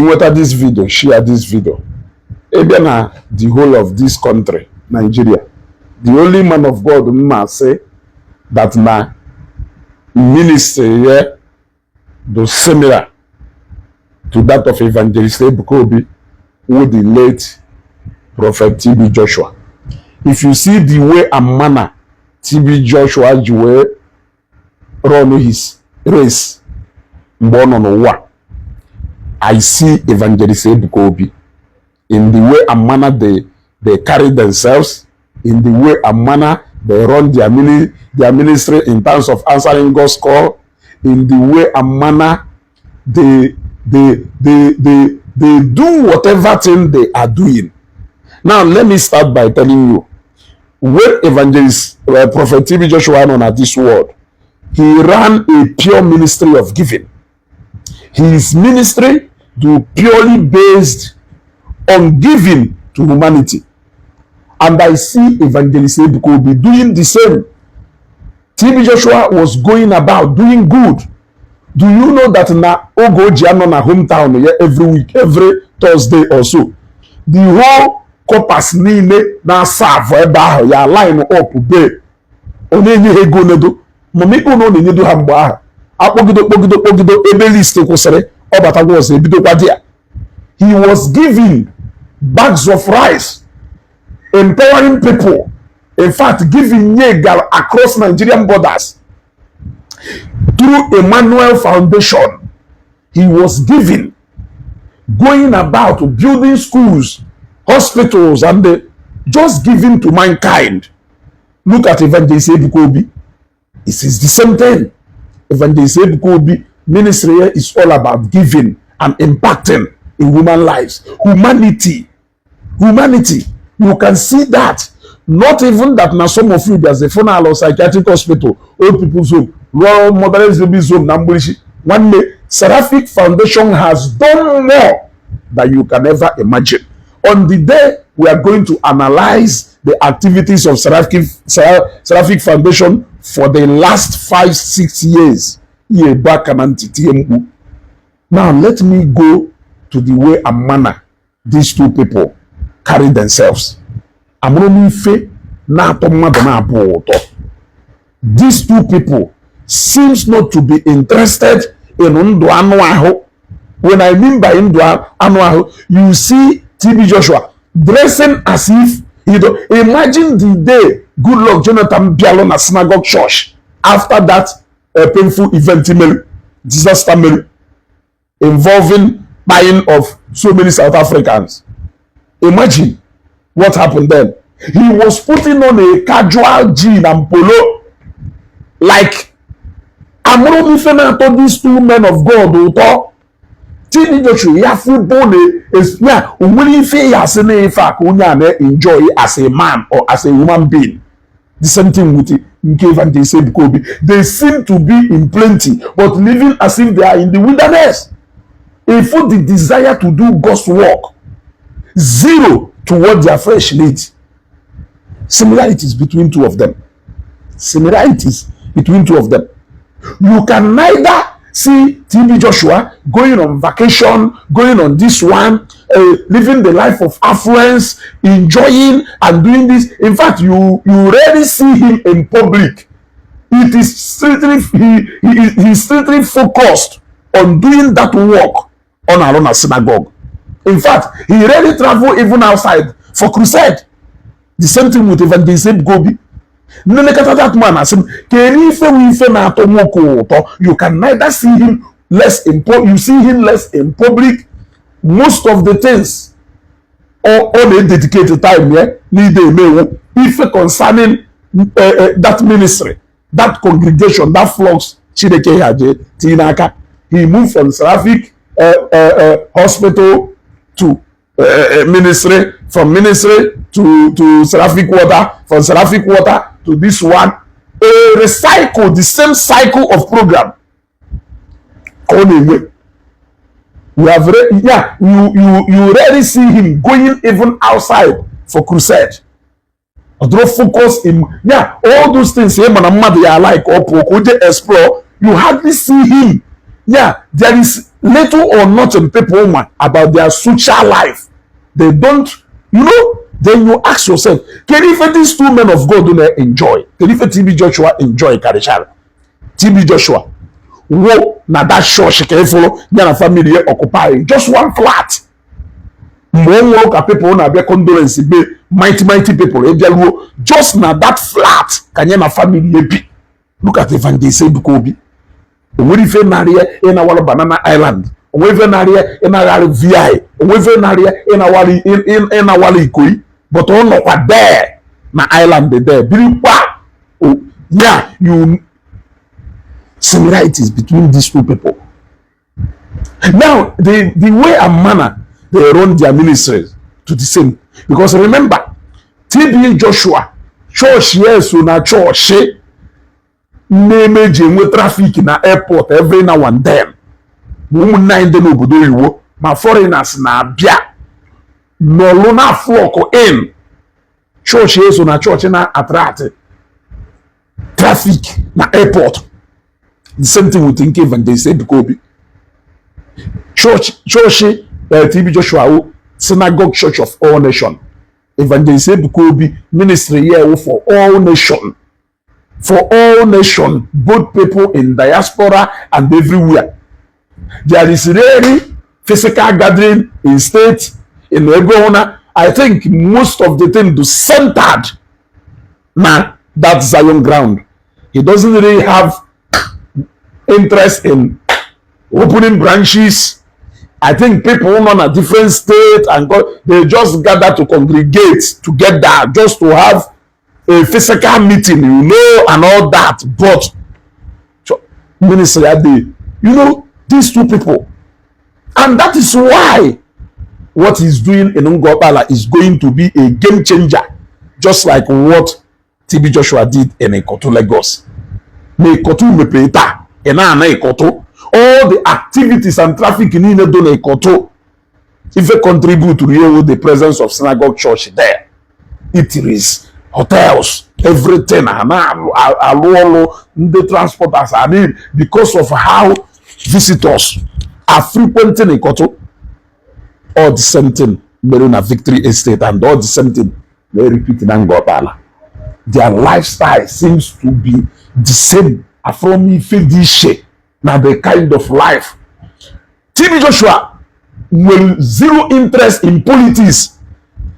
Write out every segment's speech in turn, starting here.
water this video, share this video. Even the whole of this country, Nigeria, the only man of God must say that my ministry here was similar to that of Evangelist Ebuka Obi with the late Prophet TB Joshua. If you see the way and manner TB Joshua run his race, born on war, I see Evangelist Ebuka Obi in the way and manner they carry themselves, in the way and manner they run their ministry in terms of answering God's call, in the way and manner they do whatever thing they are doing. Now let me start by telling you, when Evangelist Prophet TB Joshua on at this world, he ran a pure ministry of giving. His ministry was purely based on giving to humanity. And I see Evangelist Ebuka Obi doing the same. TB Joshua was going about doing good. Do you know that na Ogojiano na hometown every week, every Thursday or so? The whole corpus nile na serve eba ya line up be. Onye ego nedo. Mami uno ne nedo ha mgbe ahụ. Akpogido ebe list kwụsịrị ọbatagwo ọzọ ebidokwa dia. He was giving bags of rice, empowering people, in fact giving Yegal across Nigerian borders. Through Emmanuel Foundation, he was giving, going about building schools, hospitals, and just giving to mankind. Look at Evangelist Ebuka Obi. It is the same thing. Evangelist Ebuka Obi ministry is all about giving and impacting in human lives. Humanity. You can see that. Not even that now some of you, there's a funeral or psychiatric hospital, old people's home, rural motherless babies home, Nambulishi. One day, Seraphic Foundation has done more than you can ever imagine. On the day we are going to analyze the activities of Seraphic Foundation for the last 5-6 years. Now let me go to the way and manner these two people carry themselves. These two people seems not to be interested in Nduanuaho. When I mean by Nduanuaho, you see TB Joshua dressing as if, imagine the day good luck Jonathan Bialon na synagogue church after that painful event, disaster involving buying of so many South Africans. Imagine what happened then. He was putting on a casual jean and polo, like these two men of God. TB Joshua, ya football is enjoy as a man or as a human being. The same thing with Evangelist Ebuka Obi. They seem to be in plenty, but living as if they are in the wilderness. If the desire to do God's work, zero to what their flesh needs. Similarities between two of them. You can neither see TB Joshua going on vacation, going on this one, living the life of affluence, enjoying and doing this. In fact, you rarely see him in public. It is strictly he's strictly focused on doing that work on Arona synagogue. In fact, he rarely travel even outside for crusade. The same thing with Evangelist Ebuka Obi. That man, you can neither see him less in public, you see him less in public. Most of the things or they dedicated time if concerning that ministry, that congregation, that flocks, he moved from Seraphic hospital to ministry, from ministry to Seraphic water, from Seraphic water to this one. Recycle the same cycle of program. You have you rarely see him going even outside for crusade. Although focus in all those things like explore, you hardly see him. There is little or nothing people about their social life. They don't, then you ask yourself, can if these two men of God don't enjoy? Can if TB Joshua enjoy Karishara? TB Joshua, wo na that church can follow, yana family occupy just one flat. More ka people na be condolence be mighty people just na that flat can yana family be. Look at Evangelist Ebuka Obi. We live in area in our Banana Island. We live in area in our VI. We live in area in our Ikoi. But all over there, na island there. Yeah, similarities between these two people. Now, the way and manner they run their ministries to the same. Because remember, TB Joshua, church yes, na church. Name traffic na airport every now and then. My foreigners na bia. No luna flock in. Church is on a church na attract traffic na airport. The same thing we think Evangelist Ebuka Obi. Church, TB Joshua, synagogue church of all nations. Evangelist Ebuka Obi ministry here for all nations. For all nations, both people in diaspora and everywhere. There is really physical gathering in state, in Igboland. I think most of the thing is centered na that Zion ground. He doesn't really have interest in opening branches. I think people on a different state and they just gather to congregate together just to have a physical meeting, and all that. But ministry at these two people, and that is why what he's doing in Ngobala is going to be a game changer, just like what TB Joshua did in Ikoto, Lagos. All the activities and traffic in Ikoto, if they contribute to the presence of synagogue church there, eateries, hotels, everything, the transporters are in because of how visitors are frequenting Ikoto. All the same thing, Meruna Victory Estate, and all the same thing, they repeat in Angopala. Their lifestyle seems to be the same. From Ifedishe, now the kind of life. TB Joshua will zero interest in politics.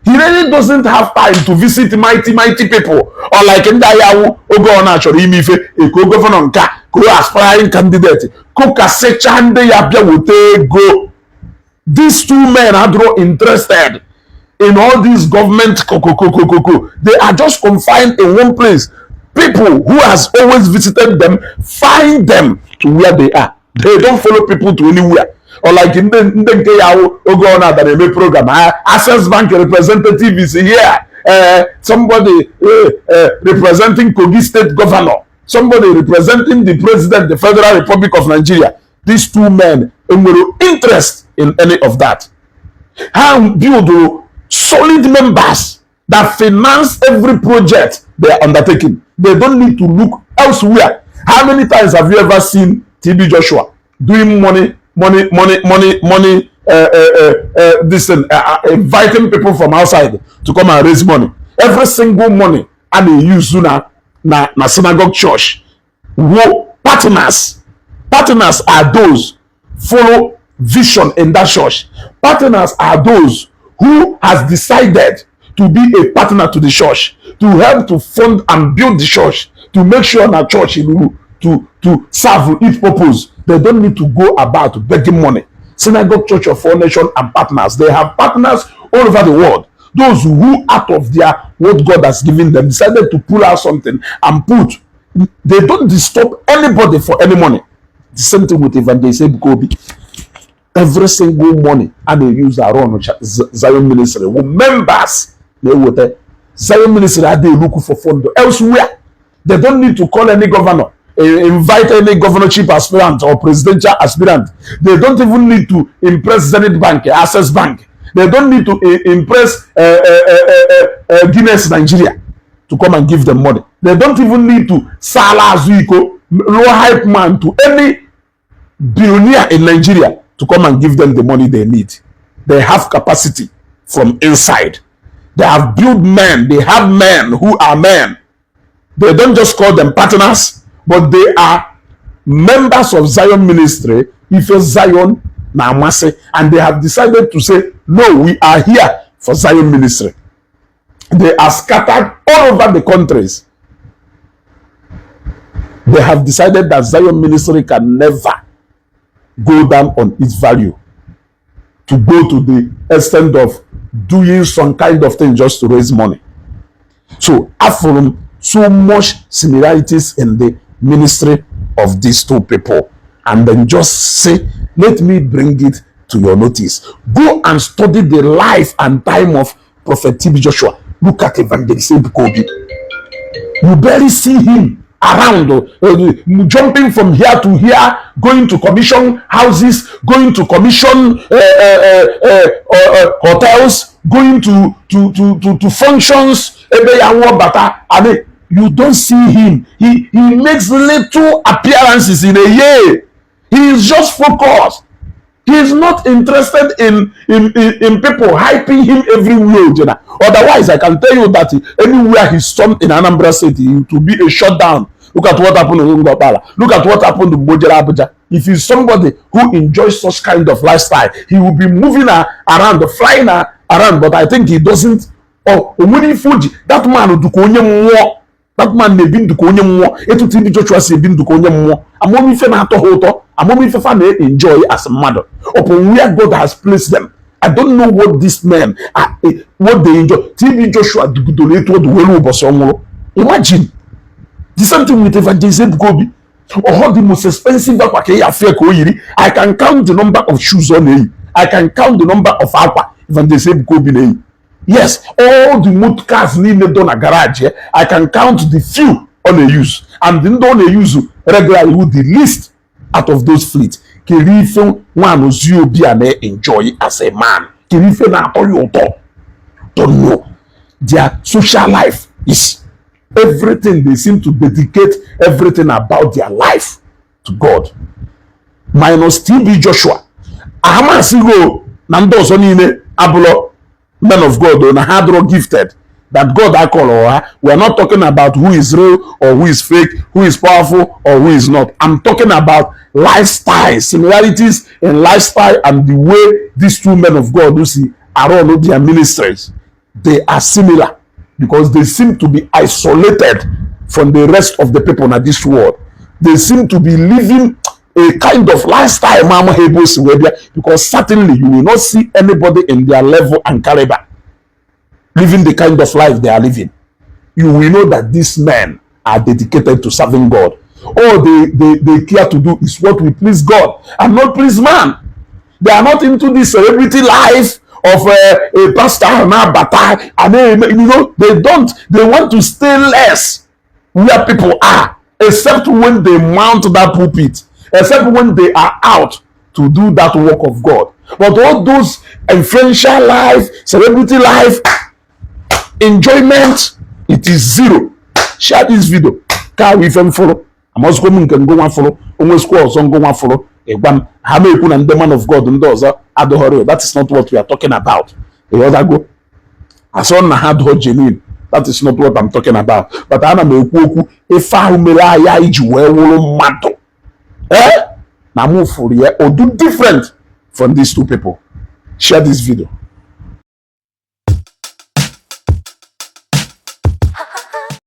He really doesn't have time to visit mighty people. Or like in Dayawu, Ogo Onachor, Imife, a co-governor, co-aspiring candidate, co-kasechande Yabia wote go. These two men are draw interested in all these government They are just confined in one place. People who has always visited them, find them to where they are. They don't follow people to anywhere. Or like in the Ogona that they program, Access Bank representative is here. Somebody representing Kogi State Governor. Somebody representing the President, the Federal Republic of Nigeria. These two men have no interest in any of that. How build solid members that finance every project they are undertaking. They don't need to look elsewhere. How many times have you ever seen TB Joshua doing money, inviting people from outside to come and raise money? Every single money and they use na synagogue church. Partners are those follow vision in that church. Partners are those who has decided to be a partner to the church, to help to fund and build the church, to make sure that church to serve its purpose. They don't need to go about begging money. Synagogue Church of All Nations and partners, they have partners all over the world. Those who out of their what God has given them decided to pull out something and put. They don't disturb anybody for any money. The same thing with Evangelist Ebuka Obi. Every single money and they use our own Zion ministry. Members, they would Zion ministry they look for fund elsewhere. They don't need to call any governor, invite any governorship aspirant or presidential aspirant. They don't even need to impress Zenith Bank, Access Bank. They don't need to impress Guinness Nigeria to come and give them money. They don't even need to Salah Zuiko, low hype man to any billionaire in Nigeria to come and give them the money they need. They have capacity from inside. They have built men. They have men who are men. They don't just call them partners, but they are members of Zion ministry, Ife Zion Namase, and they have decided to say, no, we are here for Zion ministry. They are scattered all over the countries. They have decided that Zion ministry can never go down on its value, to go to the extent of doing some kind of thing just to raise money. So I found so much similarities in the ministry of these two people, and then just say, let me bring it to your notice. Go and study the life and time of Prophet TB Joshua. Look at Evangelist Ebuka Obi. You barely see him around, jumping from here to here, going to commission houses, going to commission hotels, going to functions. You don't see him. He makes little appearances in a year. He is just focused. He is not interested in people hyping him everywhere. Otherwise, I can tell you that anywhere he's stormed in Anambra City, it will be a shutdown. Look at what happened to Ngopala. Look at what happened to Bojera Abuja. If he's somebody who enjoys such kind of lifestyle, he will be moving around, flying around. But I think he doesn't. Oh, Fuji, that man will do more. That man may be to konye more. Etu TB Joshua say be to konye more. Amomi fe na to hoto. Amomi fe fa na enjoy as a mother. Upon where God has placed them. I don't know what these men are, what they enjoy. TB Joshua donate what the welu bosomolo. Imagine the same thing with Evangelist Ebuka Obi. Or the most expensive I can count the number of shoes on him. I can count the number of aqua Evangelist Ebuka Obi. Yes, all the motor cars needed on a garage. I can count the few on a use, and then on a use regularly with the least out of those fleets. Kirife one was you be and enjoy as a man. Kirife na you don't know. Their social life is everything. They seem to dedicate everything about their life to God. Minus TB Joshua. Ahama sigo nandos onine abulo. Men of God, or hard rock gifted, that God I call or we are not talking about who is real or who is fake, who is powerful or who is not. I'm talking about lifestyle, similarities in lifestyle and the way these two men of God who see around their ministries. They are similar because they seem to be isolated from the rest of the people in this world. They seem to be living a kind of lifestyle, because certainly you will not see anybody in their level and caliber living the kind of life they are living. You will know that these men are dedicated to serving God. All they care to do is what will please God and not please man. They are not into this celebrity life of a pastor and they don't. They want to stay less where people are, except when they mount that pulpit. Except when they are out to do that work of God. But all those influential life, celebrity life, enjoyment, it is zero. Share this video. Can we follow? I'm also going to go and follow. Almost go and follow. And the man of God that is not what we are talking about. The other go. As on had her genuine. That is not what I'm talking about. But I am a kuku. If I will matter. Now move for here or do different from these two people. Share this video.